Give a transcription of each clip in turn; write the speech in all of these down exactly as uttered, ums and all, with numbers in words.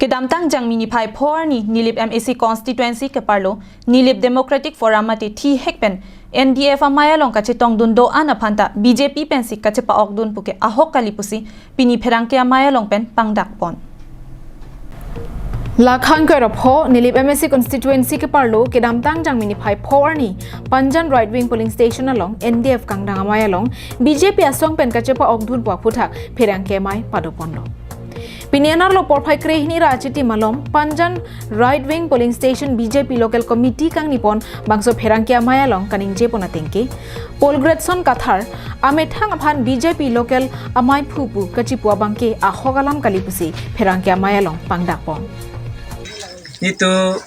Kedamtang Jangmi niphai pho arni Nilip M A C constituency keparlo Nilip Democratic Forum mate thihek pen N D F amei along kachetongdun do-an aphanta B J P pensi kachepa-okdun puke ahok kali pusi pini pherangke amei along pen pangdakpon. Lakhang kerapho Nilip M A C constituency keparlo kedamtang Jangmi niphai pho arni Panjan right wing polling station along N D F kangdang amei along B J P asong pen kachepa-okdun pu aphuthak pherangke amei padoponlo. Pini anerlo porphai krehini ra achiti malom Panjan right wing polling station B J P local committee kangnipon bangso pherangke amei along kaningjepon atengke Paul Gretson Kathar amethang aphan B J P local amei phu pu kachipu abangke ahok alam kali pusi pherangke amei along pangdakpon. Jitu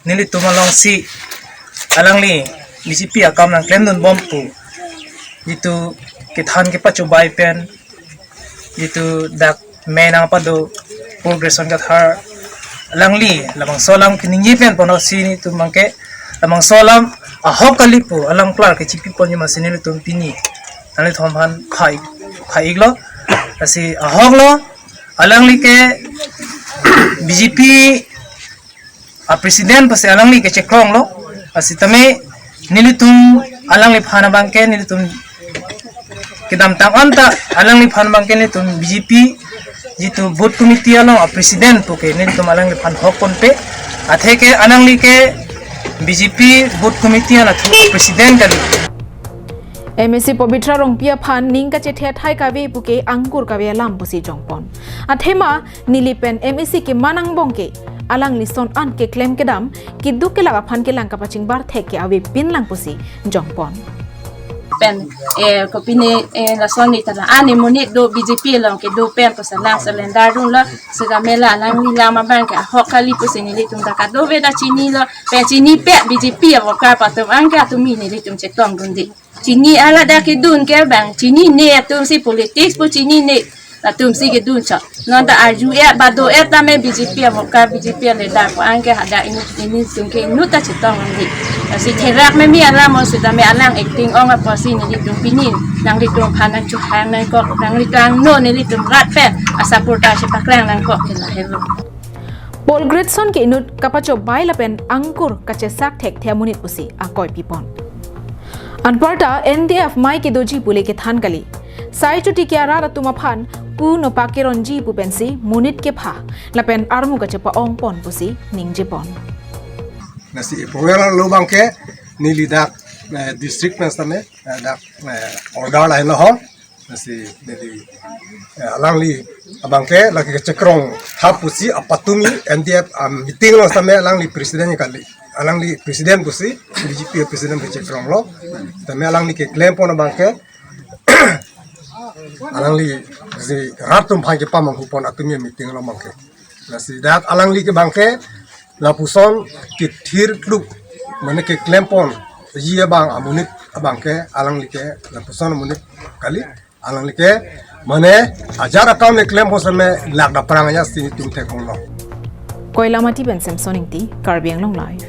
nelitum alongsi alangli B J P akam nangklemdunbom pu jitu kethan kepachobai pen jitu dak mei nangpado Paul Gretson Kathar alangli labangso alam keningje pen ponosi nelitum abangke labangso alam ahok kali pu alam klar kechipipon jima si nelitum pini nanglithom aphan khai khai iklo. Lasi ahoklo, alangli ke B J P a president pusi alangli kechekronglo. Lasi tame nelitum alangliphan abangke nelitum kedamtang anta alangliphan abangke nelitum B J P jitu booth committee along a president puke nelitum alangliphan hokponpe. Atheke alangli ke B J P booth committee anatthu president kali. M A C Pabitra Rongpi aphan ning kachethe athai kave puke angkur kave alam pusi jongpon. Athema Nilip pen M A C keman angbong ke alangli son an keklem kedam keduk kelak aphan kelang kapachingbar thek ke avepinlang pusi jongpon. Pen eh kopine eh lason ni tala ani monit do B J P along kedo pen ko salang surrender dunlo. Sega mela alangli alam abangke ahok kali pusi nelitum dak kadokave ta chinilo. Pen chinipe B J P a worker atum abangke atumi nelitum chetongdunde. Chini ala dak kedun ke bang chinine atumsi politics pu chinine atumsi kedun chot. Non ta arju-et bado-et tame B J P a worker B J P a leader pu abangke hadak ini ini atumke inut ta chetongdunde. Lasi therak meme alam mo sitame alang acting ong apotsi nelitum pini nanglitum aphan nangchohang nangkok nanglitum angno nelitum rat pen a supporter si paklang nangkok ke lahelo. Paul Gretson ke inut kapachobai lapen angkur kachesak thekthe amonit pusi akoi pipon. Anparta N D F amei kedoji pule kethan kali. Sai chotiki arat atum aphan pu nopak keronji pu pensi monit kepha lapen armu kachepa-ongpon pusi ningjepon. Lasi ipuela lo abangke neli dak eh, district pen sitame eh, dak eh, order lahenlo ho. Lasi neli eh, alangli abangke lake kechekrong thap pusi apatumi N D F a meeting along sitame alangli president kali. Alangli president pusi B J P president kechekronglo. Tame alangli keklempon abangke alangli si rat atum aphan kepamanghu pon atumi meeting along abangke. Lasi dak alangli ke abangke lapuson kethir kluk mane keklempon ji abang amonit abangke alangli ke lapuson amonit kali. Alangli ke mane ajar akam le klempon sitame lak daprang aja si nelitum theklonglo. Koilamati pen Samson Ingti, Karbi Anglong Live.